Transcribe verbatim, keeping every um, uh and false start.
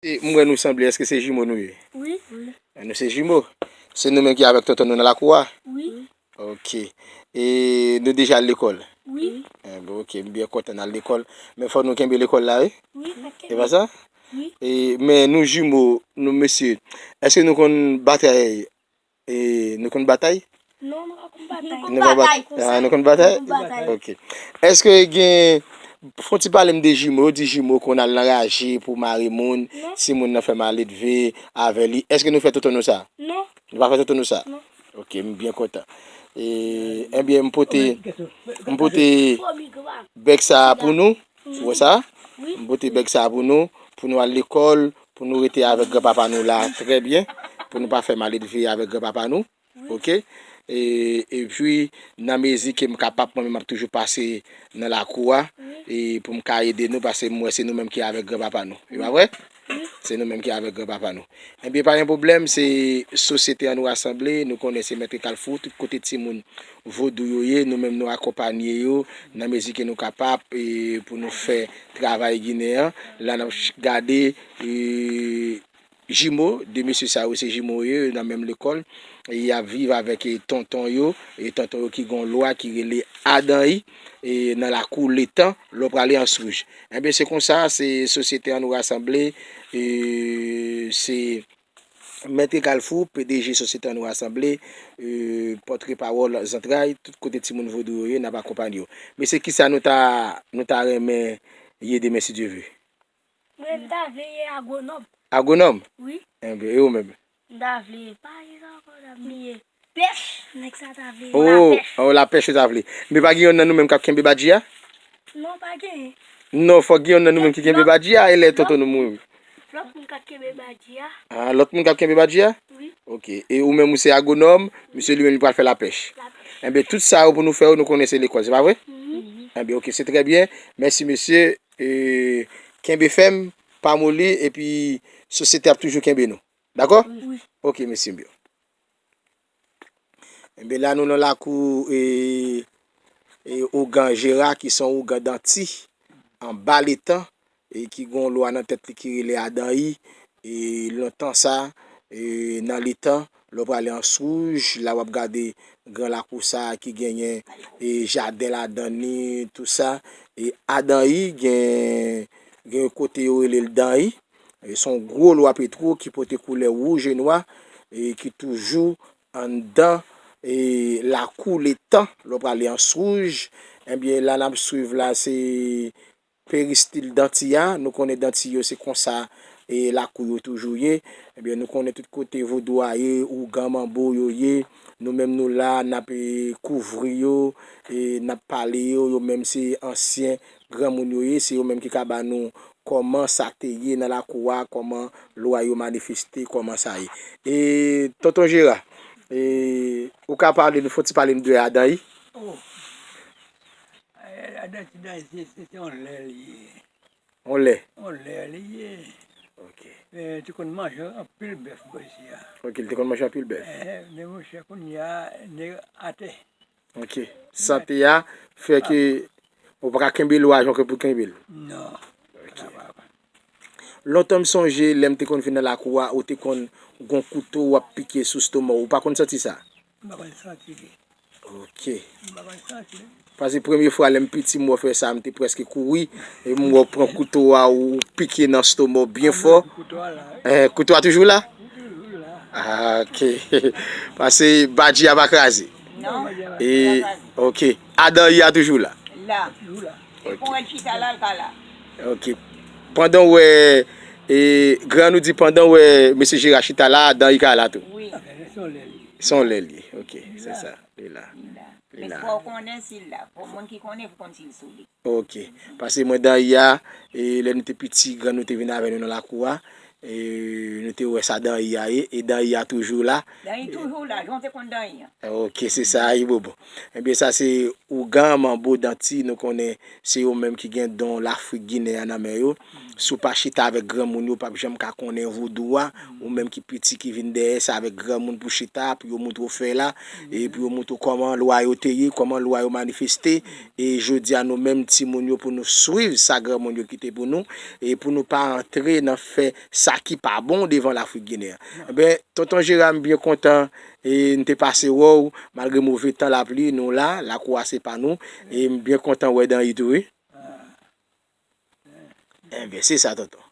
E, m wè nou sanble, èske se jimo nou ye? Wi. E, nou se jimo. Se nou menm ki avèk tonton nou nan lakou a? Wi. Ok. E nou deja al lekòl? Wi. E, bon, ok, m byen kontan n al lekòl. Men fò nou kenbe lekòl la, wi. Wi, n ap kenbe. E pa sa? Wi. E, men nou jimo, nou mesye, èske nou konn batay? E nou konn batay? Non, nou pa konn batay. Nou pa bat-, ah, nou konn batay? Nou konn batay. Ok. Èske gen, fon ti pale m de jimo, yo di jimo konn al nan raje pou mare moun, non, si moun nan fè maledve avè li. Èske nou fè tonton nou sa? Non. Nou pa fè tonton nou sa? Non. Ok, m byen kontan. E, ebyen, m pote, m pote bèg sa a pou nou. Ou wè sa? Wi. M pote bèg sa a pou nou, pou nou al lekòl, pou nou rete avèk granpapa nou la trè byen, pou nou pa fè maledve avèk granpapa nou. Wi. Ok? E, epi, nan mezi ke m kapab, mwen menm m ap toujou pase nan lakou a, wi, e pou m ka ede nou, paske m wè se nou menm ki avèk granpapa nou. E pa vre? Wi. Se nou menm ki avèk granpapa nou. Ebyen, pa gen pwoblèm, se Sosyete An Nou Rasanble, nou konnen se Mèt Kalfou, tout kote timoun vodou yo ye, nou menm nou akonpanye yo nan mezi ke nou kapab, e, pou nou fè travay ginen an. La n ap ch-, gade, e, jimo, de mesye sa yo se jimo yo ye, yo nan menm lekòl, e y ap viv avèk, e, tonton yo, e tonton yo ki gen yon lwa ki rele Adanyi, e, nan lakou Letan, lè w prale Anse Rouge. Ebyen, se konsa, se Sosyete An Nou Rasanble, e, se Mèt Kalfou, P D G Sosyete An Nou Rasanble, e, pòtrepawòl Zantray, tout kote timoun vodou yo ye, n ap akonpanye yo. Mesye, kisa nou ta, nou ta renmen ye demen, si Dye ve? Mwen, m ta vle ye agwonòm. Agwonòm? Wi. Enben, e ou menm? M ta vle, pa kisa ankò, m ta bliye. Pèch, nèg sa ta vle. Oh, lapèch. Oh, lapèch ou ta vle. Men pa gen yonn nan nou menm k ap kenbe badji a? Non, pa genyen. Non, fòk gen yonn nan nou menm ki kenbe badji a, e lè tonton nou mouri. Lòt moun k ap kenbe badji a. Ah, lòt moun k ap kenbe badji a? Wi. Ok. E ou menm ou se agwonòm, misye li menm li pral fè lapèch. Lapèch. Enben, tout sa yo pou nou fè yo, nou konnen se lekòl, se pa vre? Mhm. Enben, ok, se trè byen. Mèsi, mesye. E, kenbe fèm, pa moli, epi sosyete ap toujou kenbe nou. Dakò? Wi. Ok, mesye m yo. Enben, la nou nan lakou, e, e, ougan Jera, ki se yon ougan Danti, anba Letan, e ki gen yon lwa nan tèt li ki rele Adanyi, e, lontan sa, e, nan Letan, lè w prale Anse Rouge, la w ap gade gran lakou sa a ki genyen, e, jaden ladan li, tou sa, e, Adanyi gen, gen yon kote yo rele l Danyi, e, se yon gwo lwa petwo ki pote koulè wouj e nwa, e ki toujou anndan, e, lakou Letan, lè w prale Anse Rouge. Ebyen, la n ap swiv la, se peristil Danti a. Nou konnen Danti yo, se konsa, e, lakou yo toujou ye. Ebyen, nou konnen tout kote vodou a ye, ougan manbo yo ye. Nou menm nou la, n ap, e, kouvri yo, e, n ap pale yo. Yo menm se ansyen granmoun yo ye, se yo menm ki ka ba nou kòman sa te ye nan lakou a, kòman lwa yo manifeste, kòman sa ye. E, tonton Jera, e, ou ka pale nou, fon ti pale nou de Adanyi? Oh. Eh, Adanyi, se, se, se yon lè li ye. Yon lè? Yon lè li ye. Ok. Eh, te konn manje anpil bèf bò isi a. Ok, li te konn manje anpil bèf. Eh, men monchè, kounye a, nèg atè. Ok. Sante a fè ke ou pa ka kenbe lwa jan ke pou kenbe l. Non. Ok. Lontan m sonje, lè m te konn vin nan lakou a, ou te konn gon kouto w ap pike sou stoma w. Ou pa konn santi sa? M pa konn santi li. Ok. M pa konn santi li. Paske premye fwa lè m piti, m wè w fè sa, m te prèske kouri. E m wè w pran kouto a, ou pike nan stoma w byen fò. Kouto a la, wi. Eh, kouto a toujou la? Toujou la. Ah, ok. Paske badji a pa kraze. Non. E, ok. Adanyi a toujou la? La. Toujou la. E pou wè l chita la, l ka la. Ok. Pandan w wè, e, gran nou di pandan w wè mesye Jera chita la, Adanyi ka la tou. Wi. Se yon lè li ye. Se yon lè li ye. Ok, se sa. Li la. Li la. Li la. Men fò w konnen si l la. Fò moun ki konnen, fò konn si l sou li. Ok. Paske mwen Adanyi a, e, lè nou te piti, gran nou te vin avè nou nan lakou a. E, nou te wè sa Danyi a ye, e Danyi a toujou la. Danyi toujou la, jan w te konn Danyi an. Ok, se sa, Ayibobo. Ebyen, sa se ougan, manbo, danti, nou konnen se yo menm ki gen don Lafrik Ginen an nan men yo. Si w pa chita avèk granmoun yo, w p ap janm ka konnen vodou a. Ou menm ki piti ki vin dèyè, se avèk granmoun pou chita, pou yo moutre w fè la, e pou yo moutre w kòman lwa yo te ye, kòman lwa yo manifeste. E jodi a, nou menm timoun yo, pou nou swiv sa granmoun yo kite pou nou, e pou nou pa antre nan fè sa ki pa bon devan Lafrik Ginen an. Ebyen, tonton Jera, m byen kontan, e n te pase wè w, malgre move tan lapli, nou la, lakou a se pa nou, e m byen kontan wè Danyi tou, wi. Enben, se sa, tonton.